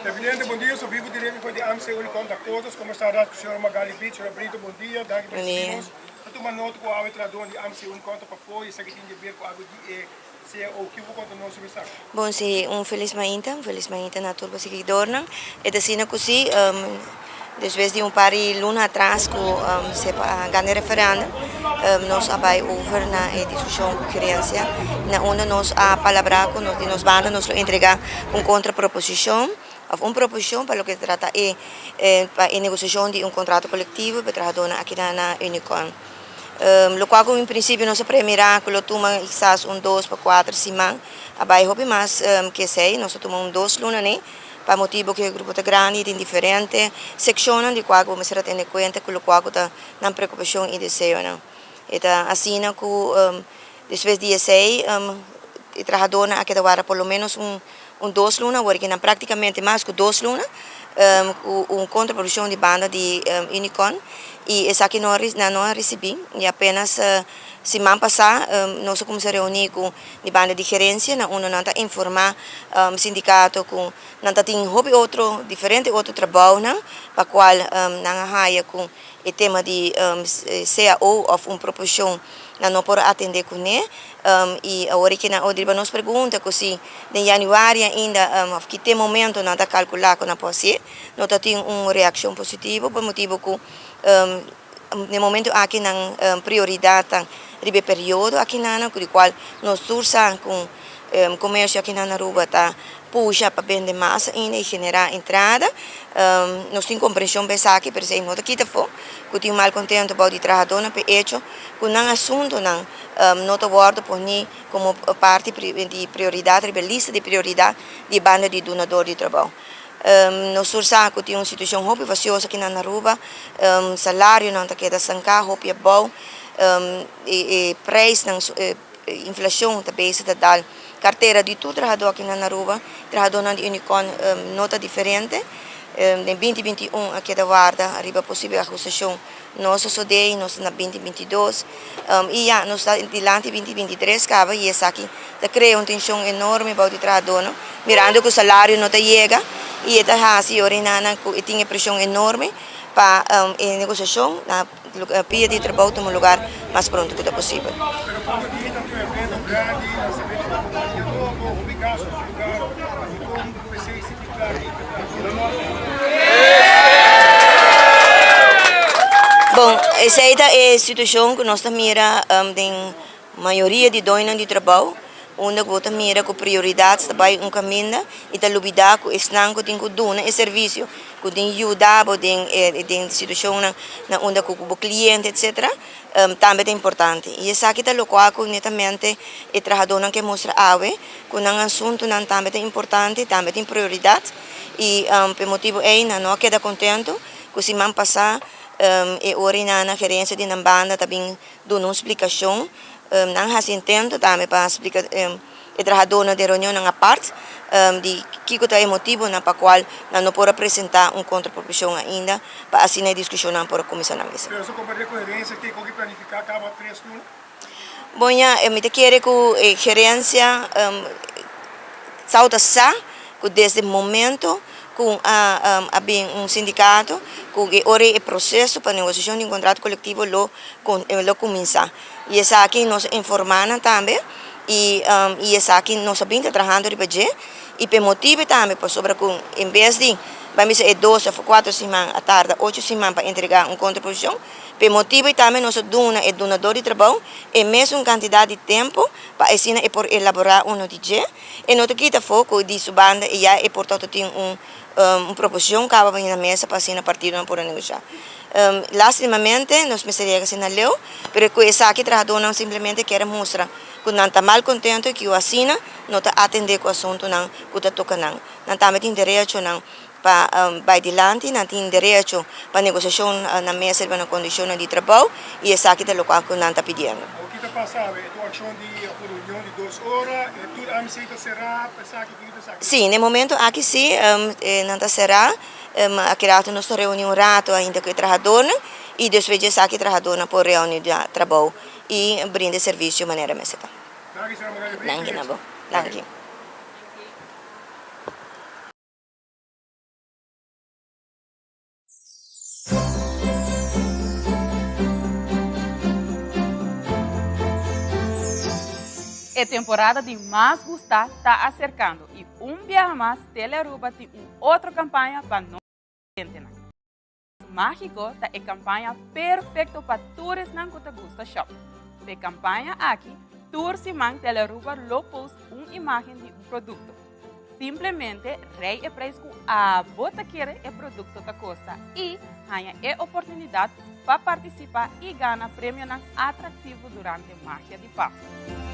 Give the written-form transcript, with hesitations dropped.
Presidente, bon dia. So vivo directo for di AMC Unicom Dakotas. Como sta raad cu señora Magali Beach? Señora Brito, bon dia. Danki pa ricibi nos. Ta tuma nota cu awe trahadornan di AMC Unicom ta pafó y esaki tin di haber cu algo di e CAO. Kico bo conta nos sobre esaki? Bon si, un felis mainta, un felis mainta na tur bo siguidornan. E ta asina cu si, despues di un par di luna atras cu sepa a gana e referendum, nos a bay over na e discusion cu gerencia, na unda nos a palabra cu nos di nos banda nos lo entrega un contraproposicion of un proposicion pa loke ta trata e pa e negociacion di un contrato colectivo pa e trahadornan aki na Unicon. Locual cu en principio nos a premira cu lo tuma kisas un dos pa cuater siman, a bay hopi mas ke esey, nos a tuma un dos luna ne. Pa motibu ku e grupo ta grandi i tin diferente sekshonnan di kua ku bo mester a tene kuenta ku lokual ku ta nan preokupashon i deseonan. E ta asina ku despues di esei e trahadónan a keda warda por lo ménos un un dos luna, awor ke nan praktikamente mas ku dos luna ku un kontraprodukshon di banda di Unicon i esaki no nan no a risibí i apenas siman pasá nos a kuminsá reuní ku Di banda di gerencia na unda nan ta informa sindicato cu nan ta tin hopi otro diferente otro trabounan pa cual nan a haya cu e tema di cao of un proposicion nan no por atende cune y awor e kinan riba nos pregunta cu si den januari ainda of ki te momento nan ta calcula cu nan por hacié no ta tin un reaccion positivo pa motibo cu Den momento aki nan prioridad ta riba e periodo akinan cu di cual nos tur sa cu comercio akinan na Aruba ta pusha pa bende mas ainda y genera entrada. Nos tin comprension pa esaki pero esey no ta kita afo cu tin malcontento bao di trahadornan pa e hecho cu nan asuntonan no ta wordo poni como parti di prioridad riba e lista di prioridad di e banda di dunador di trabao. Nos tur sa ku tin un situashon hopi fasioso aki na Aruba. Salarionan ta keda stanká hopi abou. E preisnan, inflashon ta bezig ta dal kartera di tur trahadó aki na Aruba. Trahadónan di Unicon no ta diferente. Den binti binti un a keda warda riba posibel ahustashon. No a sosodé i nos ta na binti binti dos. I ya, nos ta dilanti binti binti tres kaba i esaki ta krea un tenshon enorme bou di trahadónan, mirando ku salario no ta yega i e ta hasi ora enanan ku e tin e preshon enorme pa e negosiashon na pia di trabou tuma lugar mas pronto ku ta posibel. Pero poko di ta tin un evento grandi, lansamento di kompania nobo, hopi gasto na su lugar, dikon pesei si tin kla di Bon, esei ta e situashon ku nos ta mira den mayoria di doñonan di trabou, unda ku bo ta mira ku prioridat ta bai un kaminda i ta lubidá ku esnan ku tin ku duna e servisio, ku tin yuda bo den den situashonnan na unda ku bo kliente etsetera, tambe ta importante. I esaki ta lokual ku netamente e trahadónan ke mustra awe, ku nan asuntunan tambe ta importante, tambe tin prioridat. I p'e motibu ei nan no a keda kontentu ku siman pasá e ora ei nan gerensia di nan banda ta bin duna un splikashon. Nan hasi intento tambe pa splika e trahadónan den reunionnan apart di kiko ta e motibunan pa kual nan no por a presentá un kontraproposishon ainda pa asina e diskushonnan por a kuminsá na mesa. Pero su kompartí ku gerensia ke koki planifiká kaba tres luna? Bon ya, mi ta kere ku e gerensia Sau ta sa ku desde momento ku a bin un sindikato ku e ora e proseso pa negosiashon di un kontrato kolektivo lo lo kuminsá. I esaki nos a informá nan tambe i i esaki nos a bin ta trahando riba dje i pa e motibu tambe pasobra ku en bes di bai bisa e dos òf kuater siman a tarda ocho siman pa entregá un kontraposishon. P'e motibu ei tambe nos a duna e dunador di trabou e mesun kantidat di tempu pa asina e por elaborá uno di dje. E no ta kita afó ku di su banda e ya e por tabata tin un un proposishon kaba bini na mesa pa asina partidonan por a negoshá. Lastimamente nos mester yega asina leu, pero ku esaki trahadónan simplemente kier a mustra ku nan ta mal kontentu i ku asina no ta atendé ku asuntunan ku ta toka nan. Nan tambe tin derechonan Pa bai dilanti nan tin derecho pa negosiashon na mesa riba nan kondishonnan di trabou i esaki ta lokual ku nan ta pidiendo. Awor ki ta pasa awe? E ta un akshon di un reunion di dos ora? E tur AMC ta será pa esaki? Kiko ta esaki? Sí, na e momento aki sí nan ta será. Aki rato nos ta reuni un rato ainda ku e trahadornan i despues di esaki e trahadornan por reuni na trabou i brinda e servisio manera mester ta. Danki, señora Magali. Danki na bo. Danki. E temporada di mas gusta ta acercando y un biaha mas Telearuba tin un otro campaña pa nos clientenan. Magico ta e campaña perfecto pa tur esnan cu ta gusta shop. E campaña aki, tur siman Telearuba lo post un imagen di un producto. Simplemente rei e prijs cu abo ta kere e producto ta costa y haya e oportunidad pa participa y gana premionan atractivo durante Magia di Pasco.